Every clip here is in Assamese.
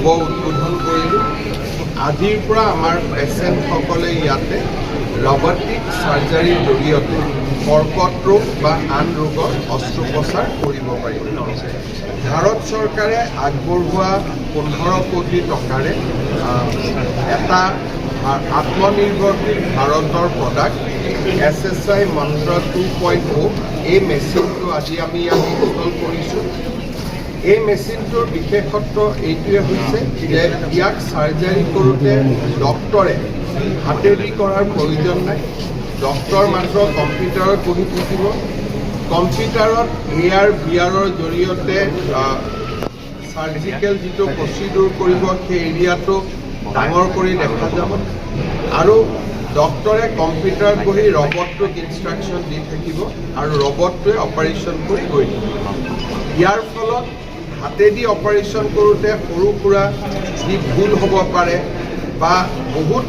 শুভ উদ্বোধন কৰিলোঁ। আজিৰ পৰা আমাৰ পেচেণ্টসকলে ইয়াতে ৰবটিক চাৰ্জাৰীৰ জৰিয়তে কৰ্কট ৰোগ বা আন ৰোগৰ অস্ত্ৰোপচাৰ কৰিব পাৰিব। ভাৰত চৰকাৰে আগবঢ়োৱা 15 কোটি টকাৰে এটা আত্মনিৰ্ভৰশীল ভাৰতৰ প্ৰডাক্ট এছএছআই মন্ত্ৰ 2.0, এই মেচিনটো আজি আমি ইয়াত ইনষ্টল কৰিছোঁ। এই মেচিনটোৰ বিশেষত্ব এইটোৱে হৈছে যে ইয়াক চাৰ্জাৰী কৰোঁতে ডক্তৰে হাতেদি কৰাৰ প্ৰয়োজন নাই। ডক্তৰ মাত্ৰ কম্পিউটাৰত বহি থাকিব। কম্পিউটাৰত এ আৰ ভি আৰৰ জৰিয়তে চাৰ্জিকেল যিটো প্ৰচিডিউৰ কৰিব, সেই এৰিয়াটো ডাঙৰ কৰি দেখা যাব আৰু ডক্তৰে কম্পিউটাৰত বহি ৰবটটোক ইনষ্ট্ৰাকশ্যন দি থাকিব আৰু ৰবটটোৱে অপাৰেশ্যন কৰি গৈ থাকিব। ইয়াৰ ফলত হাতেদি অপাৰেশ্যন কৰোঁতে সৰু সুৰা যি ভুল হ'ব পাৰে বা বহুত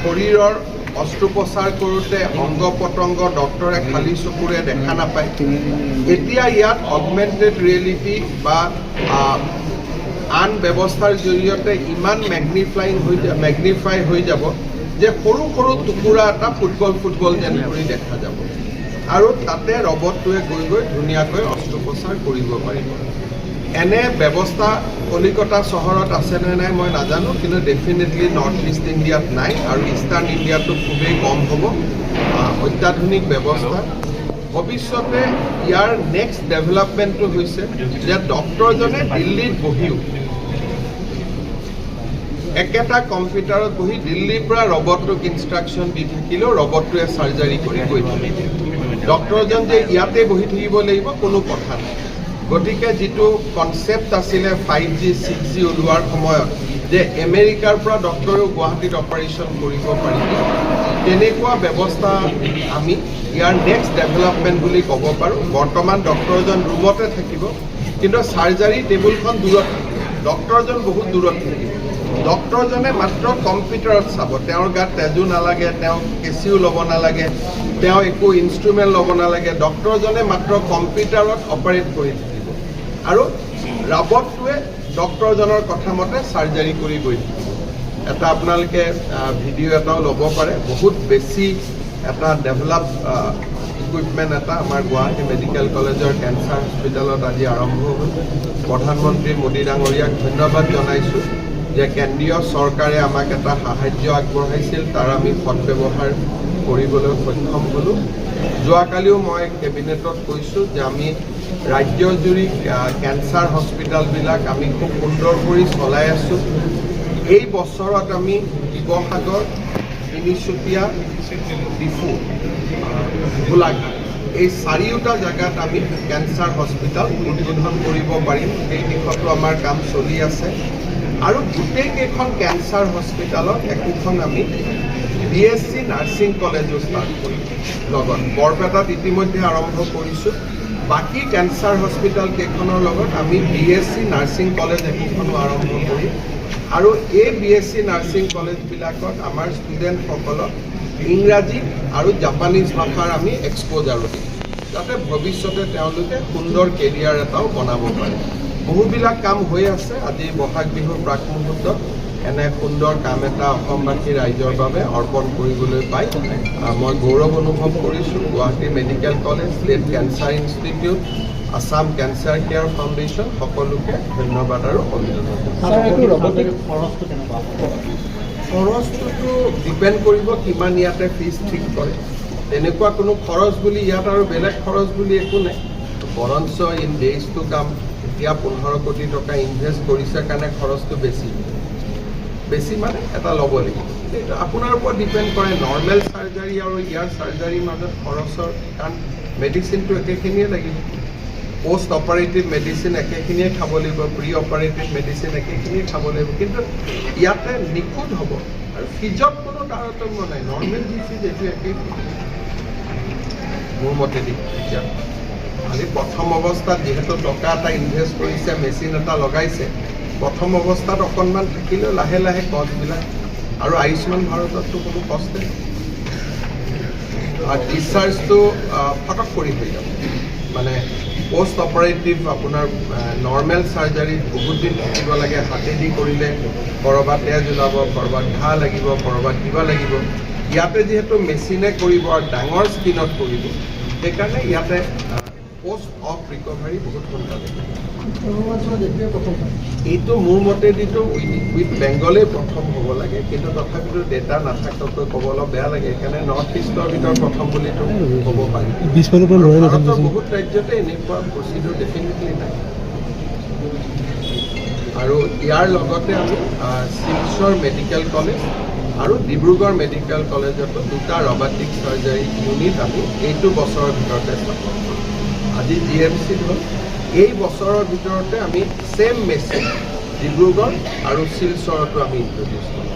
শৰীৰৰ অস্ত্ৰোপচাৰ কৰোঁতে অংগ প্ৰত্যংগ ডক্তৰে খালী চকুৰে দেখা নাপায়, এতিয়া ইয়াত অগমেণ্টেড ৰিয়েলিটি বা আন ব্যৱস্থাৰ জৰিয়তে ইমান মেগনিফাই হৈ যাব যে সৰু সৰু টুকুৰা এটা ফুটবল ফুটবল যেন কৰি দেখা যাব আৰু তাতে ৰবটটোৱে গৈ গৈ ধুনীয়াকৈ অস্ত্ৰোপচাৰ কৰিব পাৰিব। এনে ব্যৱস্থা কলিকতা চহৰত আছেনে নাই মই নাজানো, কিন্তু ডেফিনেটলি নৰ্থ ইষ্ট ইণ্ডিয়াত নাই আৰু ইষ্টাৰ্ণ ইণ্ডিয়াতো খুবেই কম হ'ব। অত্যাধুনিক ব্যৱস্থা। ভৱিষ্যতে ইয়াৰ নেক্সট ডেভেলপমেণ্টটো হৈছে যে ডক্তৰজনে দিল্লীত বহিও, একেটা কম্পিউটাৰত বহি দিল্লীৰ পৰা ৰবটটোক ইনষ্ট্ৰাকশ্যন দি থাকিলেও ৰবটটোৱে চাৰ্জাৰী কৰি গৈ থাকিব। ডক্তৰজন যে ইয়াতে বহি থাকিব লাগিব, কোনো কথা নাই। গতিকে যিটো কনচেপ্ট আছিলে 5G, 6G ওলোৱাৰ সময়ত যে আমেৰিকাৰ পৰা ডক্তৰেও গুৱাহাটীত অপাৰেশ্যন কৰিব পাৰিব, তেনেকুৱা ব্যৱস্থা আমি ইয়াৰ নেক্সট ডেভেলপমেণ্ট বুলি ক'ব পাৰোঁ। বৰ্তমান ডক্তৰজন ৰুমতে থাকিব, কিন্তু চাৰ্জাৰী টেবুলখন দূৰত থাকিব, ডক্তৰজন বহুত দূৰত থাকিব। ডক্তৰজনে মাত্ৰ কম্পিউটাৰত চাব। তেওঁৰ গাত তেজো নালাগে, তেওঁ কেঁচিও ল'ব নালাগে, তেওঁ একো ইনষ্ট্ৰুমেণ্ট ল'ব নালাগে। ডক্তৰজনে মাত্ৰ কম্পিউটাৰত অপাৰেট কৰি থাকিব আৰু ৰবটটোৱে ডক্তৰজনৰ কথা মতে চাৰ্জাৰী কৰি গৈ থাকিব। এটা আপোনালোকে ভিডিঅ' এটাও ল'ব পাৰে। বহুত বেছি এটা ডেভেলপ ইকুইপমেণ্ট এটা আমাৰ গুৱাহাটী মেডিকেল কলেজৰ কেঞ্চাৰ হস্পিটেলত আজি আৰম্ভ হ'ল। প্ৰধানমন্ত্ৰী মোদী ডাঙৰীয়াক ধন্যবাদ জনাইছোঁ যে কেন্দ্ৰীয় চৰকাৰে আমাক এটা সাহাৰ্য আগবঢ়াইছিল, তাৰ আমি সদব্যৱহাৰ কৰিবলৈ সক্ষম হ'লোঁ। যোৱাকালিও মই কেবিনেটত কৈছোঁ যে আমি ৰাজ্যজুৰি কেঞ্চাৰ হস্পিটেলবিলাক আমি খুব সুন্দৰ কৰি চলাই আছোঁ। এই বছৰত আমি শিৱসাগৰ, তিনিচুকীয়া, ডিফু, গোলাঘাট, এই চাৰিওটা জেগাত আমি কেঞ্চাৰ হস্পিটেল উদ্বোধন কৰিব পাৰিম। সেই দিশতো আমাৰ কাম চলি আছে আৰু গোটেইকেইখন কেঞ্চাৰ হস্পিটেলত একোখন আমি বিএছচি নাৰ্ছিং কলেজো ষ্টাৰ্ট কৰিম লগত। বৰপেটাত ইতিমধ্যে আৰম্ভ কৰিছোঁ। বাকী কেঞ্চাৰ হস্পিটেল কেইখনৰ লগত আমি বিএছচি নাৰ্ছিং কলেজ একোখনো আৰম্ভ কৰিম আৰু এই বিএছচি নাৰ্ছিং কলেজবিলাকত আমাৰ ষ্টুডেণ্টসকলক ইংৰাজী আৰু জাপানীজ ভাষাৰ আমি এক্সপ'জাৰো দিম, যাতে ভৱিষ্যতে তেওঁলোকে সুন্দৰ কেৰিয়াৰ এটাও বনাব পাৰে। বহুবিলাক কাম হৈ আছে। আজি বহাগ বিহুৰ প্ৰাক মুহূৰ্তত এনে সুন্দৰ কাম এটা অসমবাসী ৰাইজৰ বাবে অৰ্পণ কৰিবলৈ পাই মই গৌৰৱ অনুভৱ কৰিছোঁ। Guwahati medical college, state cancer institute, Assam cancer care foundation, সকলোকে ধন্যবাদ আৰু অভিনন্দন। ছাৰ, এইটো ৰবটিক খৰচটো কেনেকুৱা হ'ব? খৰচটোতো ডিপেণ্ড কৰিব কিমান ইয়াতে ফিজ ঠিক কৰে। তেনেকুৱা কোনো খৰচ বুলি ইয়াত আৰু বেলেগ খৰচ বুলি একো নাই। বৰঞ্চ ইন ডেইজ টু কাম, এতিয়া 15 কোটি টকা ইনভেষ্ট কৰিছে কাৰণে খৰচটো বেছি। বেছি মানে এটা ল'ব লাগিব। কিন্তু এইটো আপোনাৰ ওপৰত ডিপেণ্ড কৰে। নৰ্মেল চাৰ্জাৰী আৰু ইয়াৰ চাৰ্জাৰীৰ মাজত খৰচৰ, কাৰণ মেডিচিনটো একেখিনিয়ে লাগিব, পষ্ট অপাৰেটিভ মেডিচিন একেখিনিয়ে খাব লাগিব, প্ৰি অপাৰেটিভ মেডিচিন একেখিনিয়ে খাব লাগিব, কিন্তু ইয়াতে নিখুঁত হ'ব আৰু ফিজত কোনো তাৰতম্য নাই। নৰ্মেল যি ফিজ, এইটো একেই ফিজ মোৰ মতেদি। এতিয়া খালি প্ৰথম অৱস্থাত যিহেতু টকা এটা ইনভেষ্ট কৰিছে, মেচিন এটা লগাইছে, প্ৰথম অৱস্থাত অকণমান থাকিলেও লাহে লাহে কষ্টবিলাক আৰু আয়ুষ্মান ভাৰতততো কোনো কষ্টে নাই। আৰু ডিচাৰ্জটো ফটক কৰি হৈ যাব। মানে পষ্ট অপাৰেটিভ আপোনাৰ নৰ্মেল চাৰ্জাৰীত বহুত দিন থাকিব লাগে। হাতেদি কৰিলে ক'ৰবাত তেজ ওলাব, ক'ৰবাত ঘাঁ লাগিব, ক'ৰবাত কিবা লাগিব। ইয়াতে যিহেতু মেচিনে কৰিব আৰু ডাঙৰ স্ক্ৰীণত কৰিব, সেইকাৰণে ইয়াতে পষ্ট অপ ৰিকভাৰী বহুত সোনকালে হ'ব। এইটো মোৰ মতেদিতো উইথ বেংগলেই প্ৰথম হ'ব লাগে, কিন্তু তথাপিতো ডেটা নাথাকাকৈ ক'ব অলপ বেয়া লাগে। সেইকাৰণে নৰ্থ ইষ্টৰ ভিতৰত প্ৰথম বুলিতো ক'ব পাৰি। ভাৰতৰ বহুত ৰাজ্যতে এনেকুৱা প্ৰচিডিউৰ ডেফিনেটলি নাই। আৰু ইয়াৰ লগতে আমি শিলচৰ মেডিকেল কলেজ আৰু ডিব্ৰুগড় মেডিকেল কলেজতো দুটা ৰবটিক চাৰ্জাৰী ইউনিট আমি এইটো বছৰৰ ভিতৰতে স্থাপন কৰিম। আজি জিএমচিত হ'ল, এই বছৰৰ ভিতৰতে আমি ছেম মেচিন ডিব্ৰুগড় আৰু শিলচৰতো আমি ইণ্ট্ৰডিউচ কৰিম।